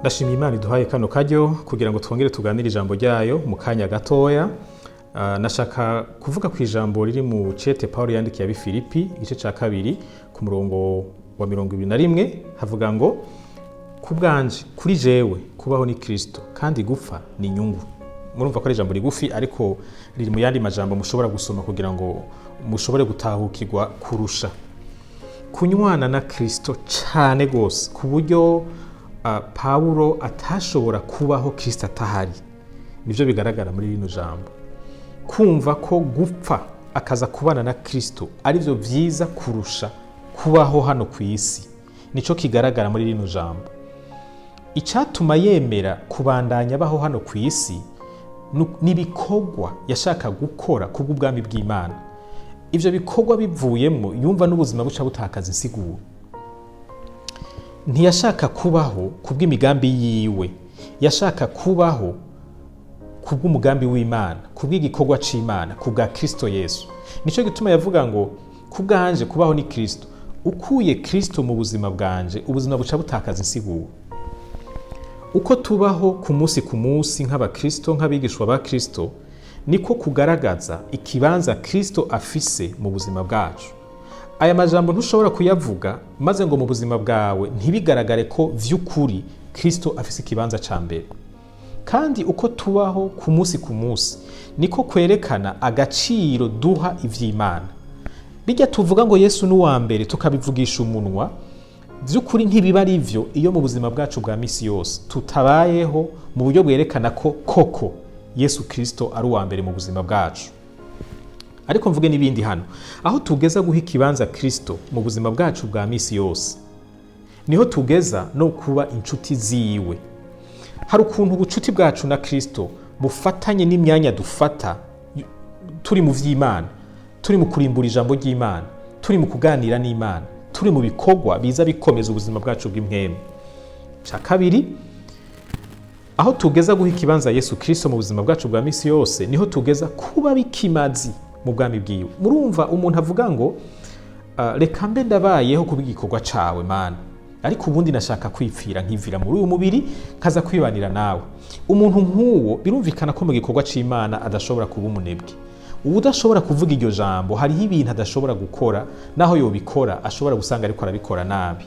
Ndashima Imana iduhaye kano karyo kugira ngo twongere tuganire ijambo ryayo mu kanya gatoya. Nashaka kuvuga ku ijambo riri mu cete Paulo yandikiye ab'i Filipi, igice ca kabiri, ku murongo wa 21. Havuga ngo: "Ku bwanje, kuri jewe, kubaho ni Kristo, kandi gupfa ni inyungu." Murumva ko ari ijambo rigufi, ariko riri mu yandi majambo mushobora gusoma kugira ngo mushobore gutahukirwa kurusha. Kunywana na Kristo cane gose, ku buryo Pawulo atashobora kubaho Kristo atahari, nivyo bigaragara muri rino jambo. Kumva ko gupfa akaza kubana na Kristo arivyo vyiza kurusha kubaho hano ku isi, nico kigaragara muri rino jambo. Icyatuma yemera kubandanya abaho hano ku isi n'ibikorwa yashaka gukora kubw'ubwami bw'Imana. Ivyo bikorwa bivuyemo, yumva n'ubuzima buca butakaza insiguro. Ntiyashaka kubaho kubw'imigambi yiwe, yashaka kubaho kubw'umugambi w'Imana, kubw'igikorwa c'Imana, kubwa Kristo Yesu. Nico gituma yavuga ngo: "Kubwanje, kubaho ni Kristo. Ukuye Kristo mu buzima bwanje, ubuzima buca butakaza insiguro." Uko tubaho ku munsi ku munsi nk'abakristo, nk'abigishwa ba Kristo, niko kugaragaza ikibanza Kristo afise mu buzima bwacu. Aya majambo ntushobora kuyavuga maze ngo mu buzima bwawe ntibigaragare ko vy'ukuri Kristo afise ikibanza ca mbere. Kandi uko tubaho ku munsi ku munsi niko kwerekana agaciro duha ivy'Imana. Bijya tuvuga ngo Yesu ni uwa mbere, tukabivugisha umunwa, vy'ukuri ntibiba ari vyo iyo mu buzima bwacu bwa misi yose tutabayeho mu buryo bwerekana ko koko Yesu Kristo ari uwa mbere mu buzima bwacu. Ariko mvuge n'ibindi hano: aho tugeza guha ikibanza Kristo mu buzima bwacu bwa misi yose, niho tugeza no kuba inshuti ziwe. Hari ukuntu ubucuti bwacu na Kristo bufatanye n'imyanya dufata turi mu vy'Imana, turi mu kurimbura ijambo ry'Imana, turi mu kuganira n'Imana, turi mu bikorwa biza bikomeza ubuzima bwacu bw'impwemu. Cya kabiri, aho tugeza guha ikibanza Yesu Kristo mu buzima bwacu bwa misi yose, niho tugeza kuba bikimazi mu bwami bwiwe. Murumva umuntu avuga ngo: "Reka mbe ndabayeho kubw'igikorwa cawe, Mana, ariko ubundi nashaka kwipfira, nkivira muri uyu mubiri, nkaza kwibanira nawe." Umuntu nk'uwo birumvikana ko mu gikorwa c'Imana adashobora kuba umunebwe. Uba udashobora kuvuga iryo jambo, hariho ibintu adashobora gukora, naho yobikora ashobora gusanga ariko arabikora nabi.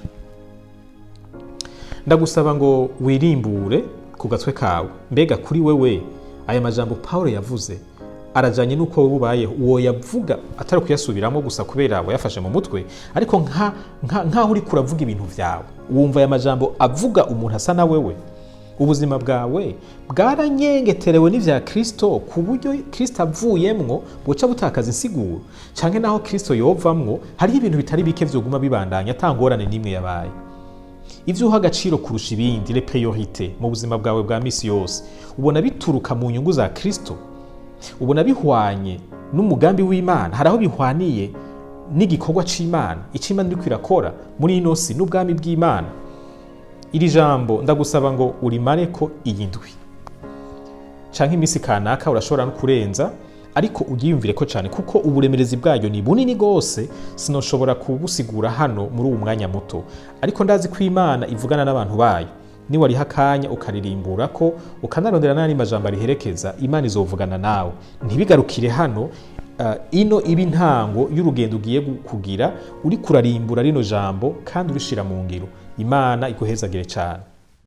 Ndagusaba ngo wirimbure ku gatwe kawe: mbega kuri wewe aya majambo Paulo yavuze arajanye n'uko wowe ubayeho? Uwo yavuga atari kuyasubiramo gusa kubera wayafashe mu mutwe, ariko nkaho uriko uravuga ibintu vyawe, wumva aya majambo avuga umuntu asa na wewe? Ubuzima bwawe bwaranyengeterewe n'ivya Kristo, ku buryo Kristo avuyemwo buca butakaza insiguro? Canke naho Kristo yovamwo, hariho ibintu bitari bike vyoguma bibandanya ata ngorane n'imwe yabaye? Ivyo uha agaciro kurusha ibindi, les priorités, mu buzima bwawe bwa misi yose, ubona bituruka mu nyungu za Kristo? Ubona bihwanye n'umugambi w'Imana? Hari aho bihwaniye n'igikorwa c'Imana, ico Imana iriko irakora muri ino si n'ubwami bw'Imana? Iri jambo ndagusaba ngo urimareko iyi ndwi canke iminsi kanaka, urashobora no kurenza, ariko uryiyumvire ko cyane, kuko uburemerezi bwaryo ni bunini gose, sinoshobora kubusigura hano muri uwu mwanya muto. Ariko ndazi ko Imana ivugana n'abantu bayo. Niwariha akanya ukaririmbura ko, ukanarondera n'andi majambo ariherekeza, Imana izovugana nawe. Ntibigarukire hano, ino iba intango y'urugendo ugiye kugira uri kurarimbura rino jambo kandi urishira mu ngiro. Imana iguhezagire cyane.